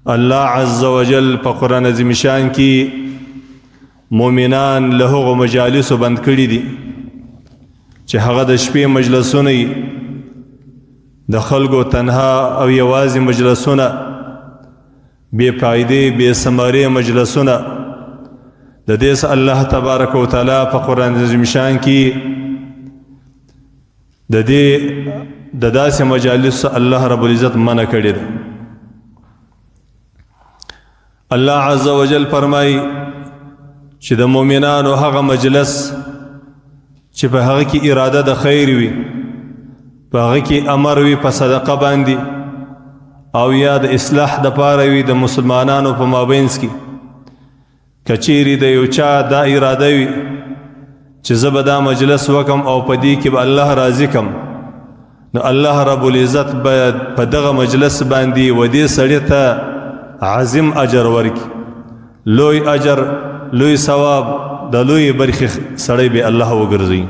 الله عز وجل په قرآن عظیم شان کې مؤمنان له هغو مجالسو بند کړي دي چې هغه د شپې مجلسونه د خلکو تنها او یوازې مجلسونه، بې فایدې بې ثمرې مجلسونه. د دې الله تبارک وتعالی په قرآن عظیم شان کې د دې د داسې مجالس الله رب العزت منع کړی ده. الله عز وجل فرمای چې د مؤمنانو هغه مجلس چې په هغه کې اراده د خیر وي، په هغه کې امر وي په صدقه باندې او یا د اصلاح د پاره وي د مسلمانانو په مابینس کې، کچېری د یو چا دا اراده وي چې زه به دا مجلس وکم او په دې کې به الله راضي کم، نو الله رب العزت به په دغه مجلس باندې و دې سړي ته عظیم اجر ورکړي، لوی اجر، لوی ثواب، د لوی برخې سړی به الله وګرځي.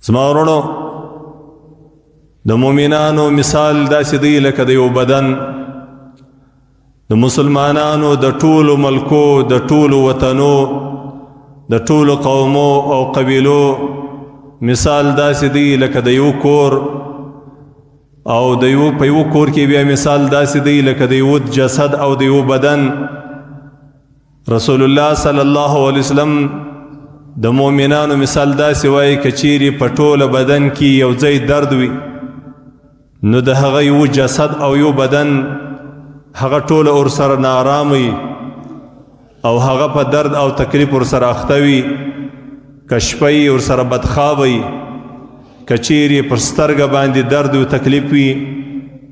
زما وروڼو، د مؤمنانو مثال داسې دی لکه د یو بدن. د مسلمانانو د ټولو ملکو، د ټولو وطنو، د ټولو قومو او قبیلو مثال داسې دی لکه د یو کور، او د یو په یو کور کې بیا مثال داسې دی لکه د یو جسد او د یو بدن. رسول الله صلی الله علیه وسلم د مؤمنانو مثال داسې وایي، کچیرې په ټوله بدن کې یو ځای درد وي، نو د هغه یو جسد او یو بدن هغه ټول اور سره نارام وي او هغه په درد او تکلیف ور سره اخته وي، که شپه یې ور سره بدخواب وي، که چیرې پر سترګه باندې درد او تکلیف وي،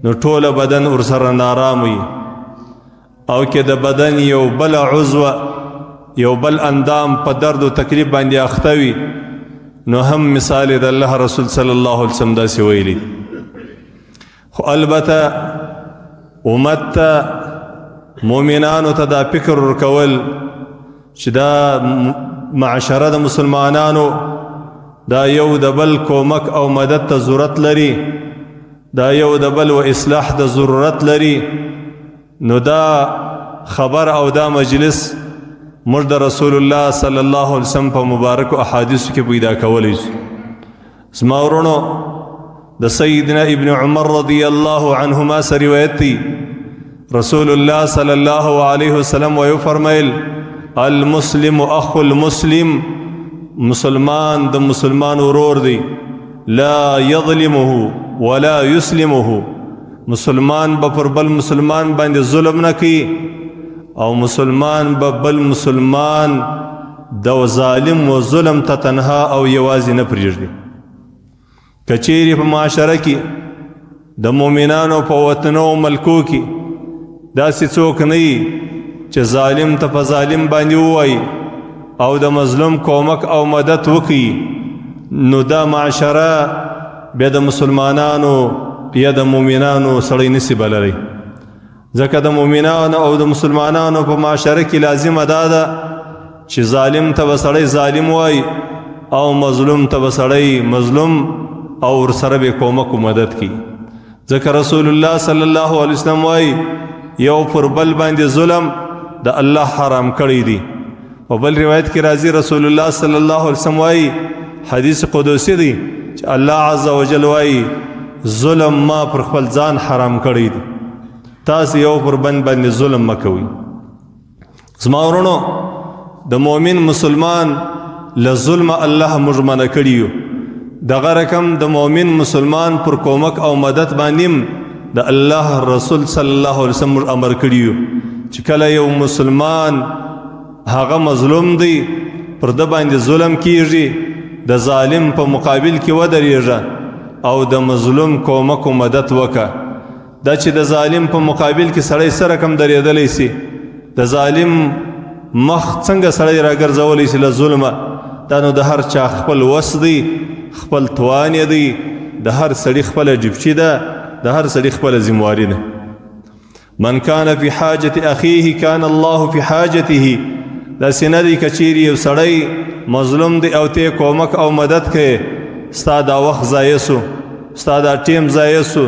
نو ټوله بدن ور سره نارام وي. او که د بدن یو بل عضو، یو بل اندام په درد او تکلیف باندې اخته وي، نو هم مثال د الله رسول صلی الله علیه وسلم داسې ویلي. خو البته امت ته، مؤمنانو ته دا فکر ورکول چې دا معاشره د مسلمانانو دا یو د بل کومک او مدد ته ضرورت لري، دا یو د بل و اصلاح د ضرورت لري، نو دا خبر او دا مجلس موږ د رسول الله صلی الله علیه وسلم په مبارکو احادیثو کې پیدا کولی شو. زما وروڼو، د سیدنا ابن عمر رضی الله عنهما سره روایت دی، رسول الله صلی الله علیه وسلم ویو فرمایل: المسلم اخو المسلم، مسلمان د مسلمان ورور دی، لا یظلمه ولا یسلمه. مسلمان به پر بل مسلمان باندې ظلم نه کوي او مسلمان به بل مسلمان د ظالم و ظلم ته تنها او یوازې نه پرېږدي. کچېرې په معاشره کې، د مؤمنانو په وطنو او ملکو کې داسې څوک نه وي چې ظالم ته په ظالم باندې ووایي او د مظلوم کومک او مدد وکړي، نو دا معاشره بیا د مسلمانانو یا د مؤمنانو سړی نسی بللی، ځکه د مؤمنانو او د مسلمانانو په معاشره کې لازمه دا ده چې ظالم ته به سړی ظالم وایي او مظلوم ته به سړی مظلوم او ورسره به کومک و مدد کوي. ځکه رسول الله صلی الله علیه وسلم وایي، یو پر بل باندې ظلم د الله حرام کړی دی. په بل روایت کې راځي، رسول الله صلی الله علیه وسلم وایي، حدیث قدوسی دی، چې الله عز وجل وایي: ظلم ما پر خپل ځان حرام کړی دی، تاسو یو پر بل باندې ظلم مکوئ. زما ورونو، د مؤمن مسلمان له ظلم الله موږ منع کړي یو، دغه رقم د مؤمن مسلمان پر کومک او مدد باندې د الله رسول صلی الله علیه وسلم موږ امر کړي یو چې کله یو مسلمان هغه مظلوم دی، پر ده باندې ظلم کیږي، د ظالم په مقابل کې ودرېږه او د مظلوم کومک او مدد وکړه. دا چې د ظالم په مقابل کې سړی سره کم درېدلی سي، د ظالم مخ څنګه سړی راګرځولی سي له ظلمه، دا نو د هر چا خپل وس دی، خپل توان یې دی، د هر سړي خپله ډیپټي ده، د هر سړي خپله ذمواري ده. من کان فی حاجت اخیه کان الله فی حاجته. داسې نه دی، که چیرې یو سړی مظلوم دی او ته کومک او مدد کوې، ستا دا وخت ضایع سو، ستا دا ټیم ضایع سو،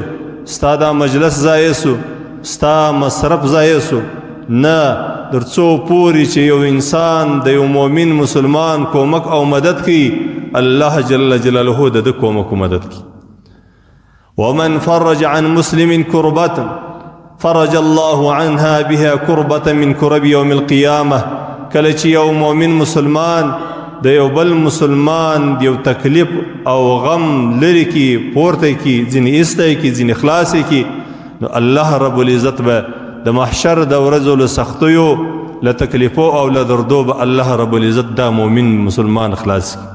ستا دا مجلس ضایع سو. ستا مصرف ضایع سو. نه، در څو پورې چې یو انسان د یو مؤمن مسلمان کومک او مدد کوي، الله جل جلاله د ده کومک او مدد کوي. ومن فرج عن مسلم كربة فرج الله عنها بها كربة من كرب يوم القيامة. کله چې یو مؤمن مسلمان د یو بل مسلمان یو تکلیف او غم لرې کي، پورته کي، ځینې ایستی کي، ځینې خلاصې کي، نو الله رب العزت به د محشر د ورځو له سختیو، له تکلیفو او له دردو به الله رب العزت دا مؤمن مسلمان خلاص کړي.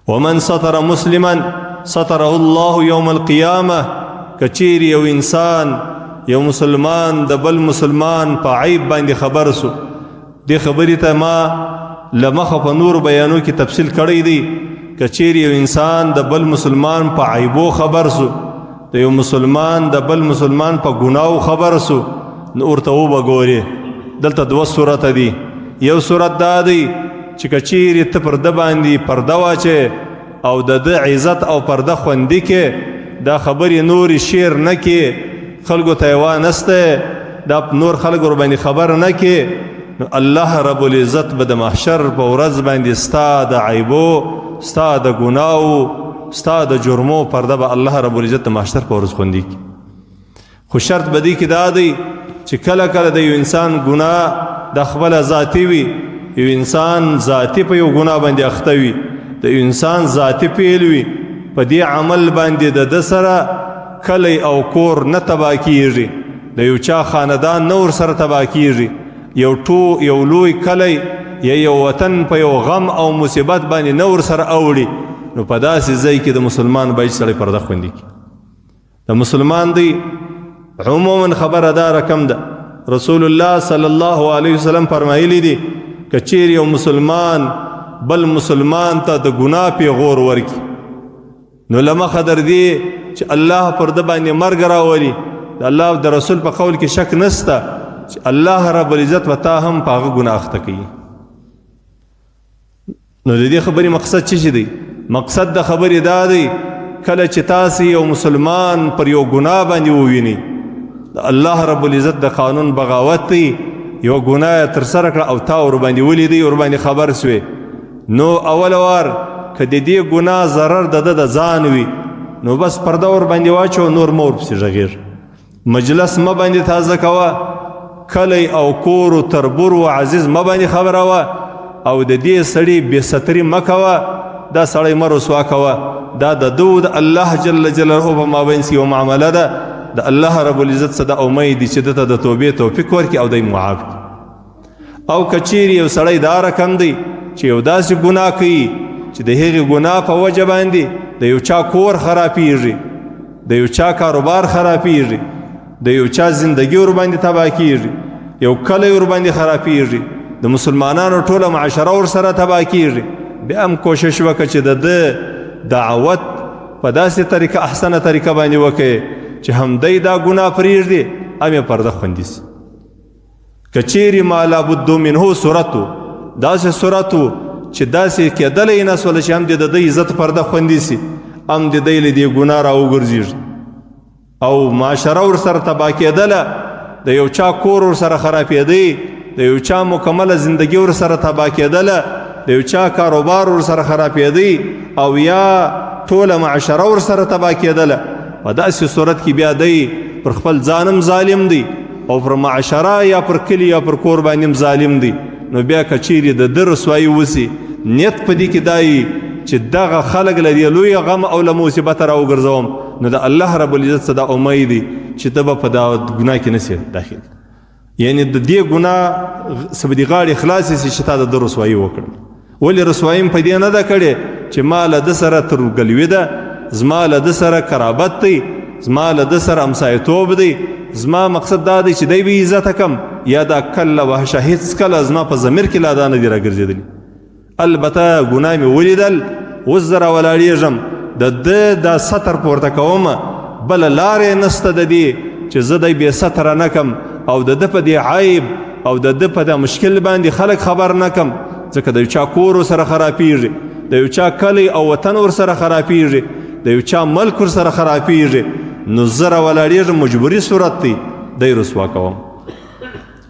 ومن ستر مسلما ستره الله یوم القیامه. که چیرې یو انسان، یو مسلمان د بل مسلمان په عیب باندې خبر سو، دې خبرې ته ما له مخه په نور بیانو کې تفصیل کړی دی. که چیرې یو انسان د بل مسلمان په عیبو خبر سو، د یو مسلمان د بل مسلمان په ګناو خبر سو، نو ورته وبه ګورې. دلته دوه صورته دي. یو صورت دا دی چې که چیرې ته پر ده باندې پرده واچې او د ده عزت او پرده خوندي کې، دا خبرې نورې شیر نه کې، خلکو ته یې وانسته، دا نور خلک ورباندې خبر نه کې، نو الله رب العزت به د محشر په ورځ باندې ستا د عیبو، ستا د ګناو، ستا د جرمو پرده به الله رب العزت د محشر په ورځ خوندي کړي. خو شرط به دې کې دا دی چې کله کله د یو انسان ګناه د خپله ذاتي وي، یو انسان ذاتي په یو ګناه باندې اخته وي، د یو انسان ذاتي پیل وي، په دې عمل باندې د ده سره کلی او کور نه تباه کیږي، د یو چا خاندان نه ورسره تباه کیږي، یو لوی کلی یا یو وطن په یو غم او مصیبت باندې نه ورسره اوړي، نو په داسې ځای کې د مسلمان باید سړی پرده خوندي کړي. د مسلمان دی عموما خبره دا رقم ده. رسول الله صلی الله علیه وسلم فرمایلی دي که چیرې یو مسلمان بل مسلمان ته د ګناه پیغور ورکړي، نو له مخه در دې چې الله پر ده باندې مرګ راولي، د الله د رسول په قول کې شک نسته چې الله رب العزت به تا هم په هغه ګناه اخته کوي. نو د دې خبرې مقصد څه شي دی؟ مقصد د خبرې دا دی کله چې تاسې یو مسلمان پر یو ګناه باندې ووینئ، د الله رب العزت د قانون بغاوت دی، یو ګناه یې ترسره کړه او تا ورباندې ولیدی، ورباندې خبر سوې، نو اول وار که د دې ګناه ضرر د ده د ځان وي، نو بس پرده ورباندې واچوه، نور مه ورپسې غږېږه، مجلس مه باندې تازه کوه، کلی او کور و تربور و عزیز مه باندې خبروه، او د دې سړي بې ستري مه کوه، دا سړی مه رسوا کوه. دا د ده د الله جل جلاله په مابین کې یوه معامله ده، د الله رب العزت څخه دا امید دی چې ده ته د توبې توفیق ورکړي او دی معاف کړي. او که چیرې یو سړی دا رقم دی چې یو داسې ګناه کوي چې د هغې ګناه په وجه باندې د یو چا کور خرابیږي، د یو چا کاروبار خرابیږي، د یو چا زندگی ورباندې تباه کیږي، یو کلی ورباندې خرابیږي، د مسلمانانو ټوله معاشره ورسره تباه کیږي، بیا هم کوشش وکړه چې د ده دعوت په داسې طریقه، احسنه طریقه باندې وکړي چې هم دی دا ګناه پرېږدي، هم یې پرده خوندي سي. که چیرې ما لابد منه صورت و، داسې صورت و چې داسې کېدلی نه سوله چې هم دې د ده عزت پرده خوندي سي، هم دې دی له دې ګناه راوګرځېږي او معاشره ورسره تباه کېدله، د یو چا کور ورسره خرابېدی، د یو چا مکمله زندگی ورسره تباه کېدله، د یو چا کاروبار ورسره خرابېدی او یا ټوله معاشره ورسره تباه کېدله، په داسې صورت کې بیا دی پر خپل ځان هم ظالم دی او پر معاشره یا پر کلي یا پر کور باندې هم ظالم دی. نو بیا که چیرې د ده رسوایي وسي، نیت په دې کې دا وي چې دغه خلک له دې لوی غم او له مصیبته راوګرځوم، نو د الله رب العزت څخه دا امید دی چې ته به په دا ګناه کې نه سې داخل، یعنی د دې ګناه څه به دې غاړې خلاصې سي چې تا د ده رسوایي وکړه. ولې رسوایي مې په دې نه ده کړې چې ما له ده سره ترورګلوي ده، زما له ده سره قرابت دی، زما له ده سره همسایتوب دی، زما مقصد دا دی چې دی بې عزته کم، یا دا کله وحشه هېڅکله زما په ضمیر کې لا دا نه دي راګرځېدلي. البته ګناه مې ولیدل، اوس زه راولاړېږم، د ده دا ستر پورته کوم، بله لار یې نسته د دې چې زه دی بې ستره نه کم او د ده په دې عیب او د ده په دا مشکل باندې خلک خبر نه کم، ځکه د یو چا کور ورسره خرابېږي، د یو چا کلی او وطن ورسره خرابېږي، د یو چا ملک ورسره خرابېږي، نو زه راولاړېږم، مجبوري صورت دی. دی رسوا کوم.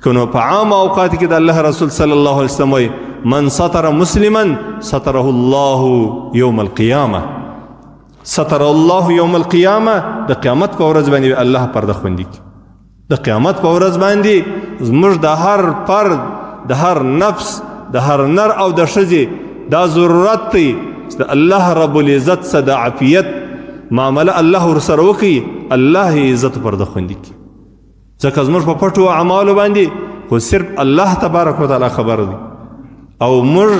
کنو په عام اوقات کې د الله رسول صلی الله علیه وسلم وایي من ستر مسلما ستره الله یوم القیامه، ستر الله یوم القیامه، د قیامت په ورځ باندې الله پرده خوندي کړي. د قیامت په ورځ باندې زموږ د هر فرد، د هر نفس، د هر نر او د ښځې دا ضرورت دی چې د الله رب العزت څخه د عافیت معامله الله ورسره وکړي، الله یې عزت پرده خوندي کړي. ځکه زموږ په پټو اعمالو باندې خو صرف الله تبارک وتعالی خبر دی، او موږ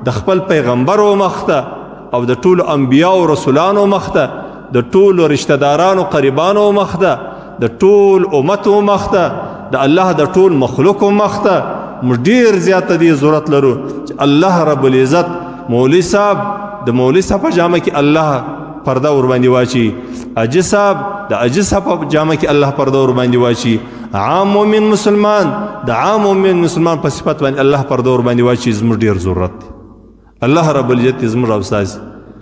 د خپل پیغمبر مخته او د ټولو انبیاء او رسولانو مخته، د ټولو رشته دارانو قریبانو مخته، د ټول امت مخته، د الله د ټول مخلوق مخته موږ ډیر زیات دې ضرورت لرو چې الله رب العزت مولوي صاحب د مولوي صاحب په جامه کې الله پرده ور باندې واچي، اجي صاحب د اجي صاحب په جامه کې الله پرده ور باندې واچي، عام مؤمن مسلمان د عام مؤمن مسلمان په صفت باندې الله پرده ور باندې واچي. زموږ ډیر ضرورت دی. الله رب العزت زموږ او ستاسې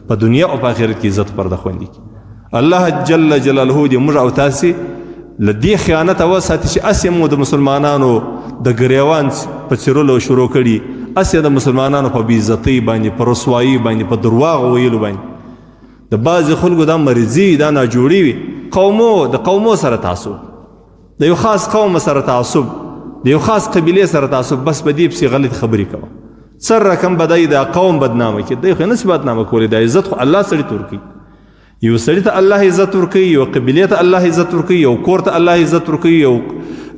په دنیا او په آخرت کې عزت پرده خوندي کړي. الله جل جلاله دې موږ او تاسې له دې خیانته وساتي چې هسې مو د مسلمانانو د ګریوان په څیرلو شروع کړي، هسې د مسلمانانو په بېعزتۍ باندې، په رسوایي باندې، په درواغو ویلو باندې. د بعضې خلکو دا مریضي، دا ناجوړي وي، قومو د قومو سره تعصب، د یو خاص قوم سره تعصب، د یو خاص قبیلې سره تعصب، بس په دې پسې غلط خبرې کوه. څه رقم به دی دا قوم بدنامه کړي؟ دی خو یې نسي بدنامه کولی، دا عزت خو الله سړي ته ورکوي. یو سړي ته الله عزت ورکوي، یو قبیلې ته الله عزت ورکوي، یو کور ته الله عزت ورکوي، یو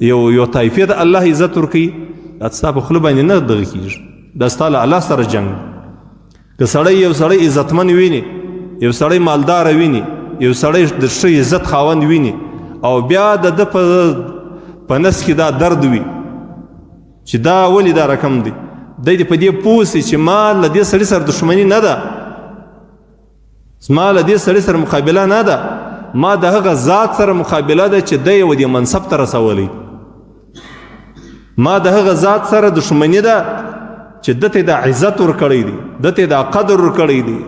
یو یو طایفې ته الله عزت ورکوي. دا ستا په خوله باندې نه دغه کېږي، دا ستا له الله سره جنګ. که سړی یو سړی عزتمن ویني، یو سړی مالدار ویني، یو سړی د ښه عزت خاوند ویني، او بیا د ده په نس کې دا درد وي چې دا ولې دا رقم دی، دی دې په دې پوه سي چې ما له دې سړي سره دښمني نه ده، زما له دې سړي سره مقابله نه ده، ما د هغه ذات سره مقابله ده چې دی یې دې منصب ته رسولی، ما د هغه ذات سره دښمني ده چې ده ته دا عزت ورکړی دی، ده ته دا قدر ورکړی دی.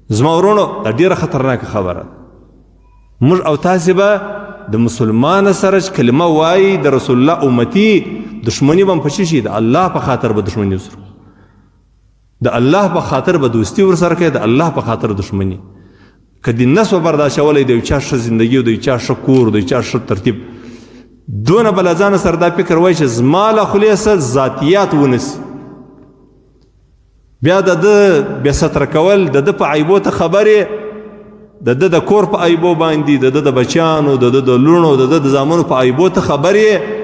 زما وروڼو دا ډېره خطرناکه خبره ده. موږ او تاسې به د مسلمان سره چې کلمه وایي د رسول الله امتي، دښمني به هم په څه شي؟ د الله په خاطر به دښمني ورسره، د الله په خاطر به دوستي ورسره کوي، د الله په خاطر دښمني. که دې نه سوه برداشتولی د یو چا ښه زندګي او د یو چا ښه کور، د یو چا ښه ترتیب، دونه به له ځانه سره دا فکر وایي چې زما له خولې څه ذاتیات ونه سي، بیا د ده بې ستره کول، د ده په عیبو ته خبرې، د ده د کور په عیبو باندې، د ده د بچیانو، د ده د لوڼو، د ده د زامنو په عیبو ته خبرې،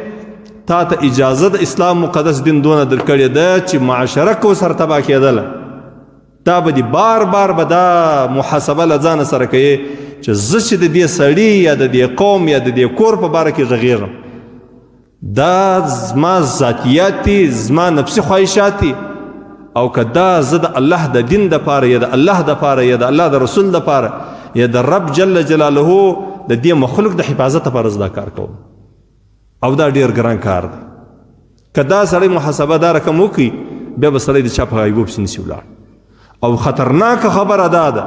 تا ته اجازه د اسلام مقدس دین دونه درکړې ده چې معاشره کو سره تباه کېدله. دا به دې بار بار به دا محاسبه له ځانه سره کوې چې زه چې د دې سړي یا د دې قوم یا د دې کور په باره کې غږېږم، دا زما ذاتیات دي، زما نفسي خواهشات دي، او که دا زه د الله د دین دپاره یا د الله دپاره یا د الله د رسول دپاره یا د رب جل جلاله د دې مخلوق د حفاظت لپاره زه دا کار کوم. او دا ډېر ګران کار دی. که دا سړی محاسبه دا رقم وکړي، بیا به سړی د چا په عیبو پسې نشي ولاړ. او خطرناکه خبره دا ده،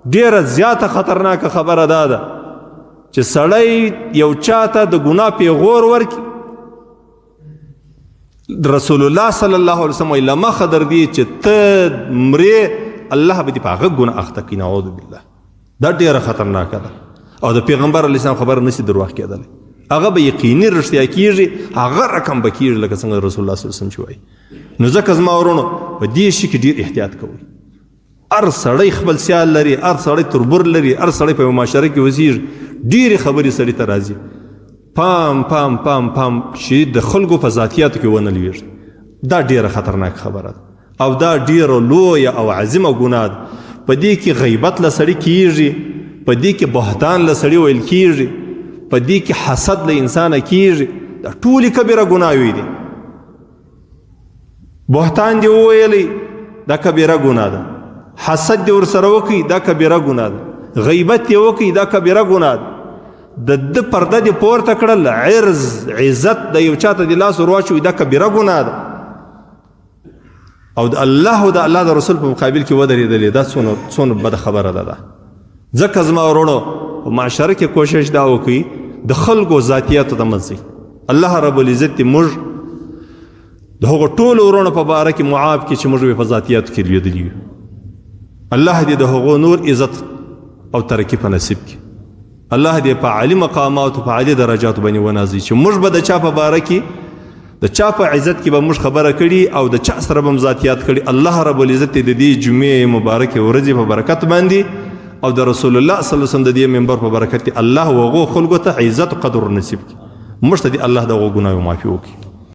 ډېره زیاته خطرناکه خبره دا ده چې سړی یو چاته د ګناه پیغور ورکړي. رسول الله صلی الله علیه وسلم وایي له مخه در دې چې ته مرې، الله به دې په هغه ګناه اخته کړي، نعوذ بالله. دا ډېره خطرناکه ده. او د پیغمبر علیه السلام خبره نشي درواغ کېدلی، هغه به یقیني رښتیا کېږي، هغه رقم به کېږي لکه څنګه رسول الله صلی الله علیه وسلم چې وایي. نو ځکه زما وروڼو په دې شي کې ډېر احتیاط کوئ. هر سړی خپل سیال لري، هر سړی تربور لري، هر سړی په یوه معاشره کې اوسېږي، ډېرې خبرې سړي ته راځي. پام پام پام پام چې د خلکو په ذاتیاتو کې ونه لوېږي. دا ډېره خطرناکه خبره ده او دا ډېره لویه او عظیمه ګناه ده. په دې کې غیبت له سړي کېږي، په دې کې بهتان له سړي ویل کېږي، په دې کې حسد له انسانه کېږي. دا ټولې کبیره ګناوې دي. بهتان دې وویلی، دا کبیره ګناه ده. حسد دې ورسره وکړي، دا کبیره ګناه ده. غیبت دې وکړي، دا کبیره ګناه ده. د ده پرده دې پورته کړل، عرض عزت د یو چا ته دې لاس ور واچوي، دا کبیره ګناه ده. او د الله او د الله د رسول په مقابل کې ودرېدلې، دا څونه بده خبره ده. ځکه زما وروڼو په معاشره کې کوشش دا وکړي د خلکو ذاتیاتو ته مه ځئ. الله رب العزت دې موږ د هغو ټولو وروڼو په باره کې معاف کړي چې موږ به په ذاتیاتو کې لوېدلي یو. الله دې د هغو نور عزت او ترقي په نصیب کړي. الله دې په عالي مقاماتو، په عالي درجاتو باندې ونازوي چې موږ به د چا په باره کې، د چا په عزت کې به موږ خبره کړي او د چا سره به ذاتیات کړي. الله رب العزت دې د دې جمعې مبارکې ورځې په برکت باندې او د رسول الله صلی الله علیه وسلم د دې منبر په برکت الله وغو خلکو ته عزت او قدر نصیب کړي. موږ ته دې الله دغو ګناوو معافي وکړي.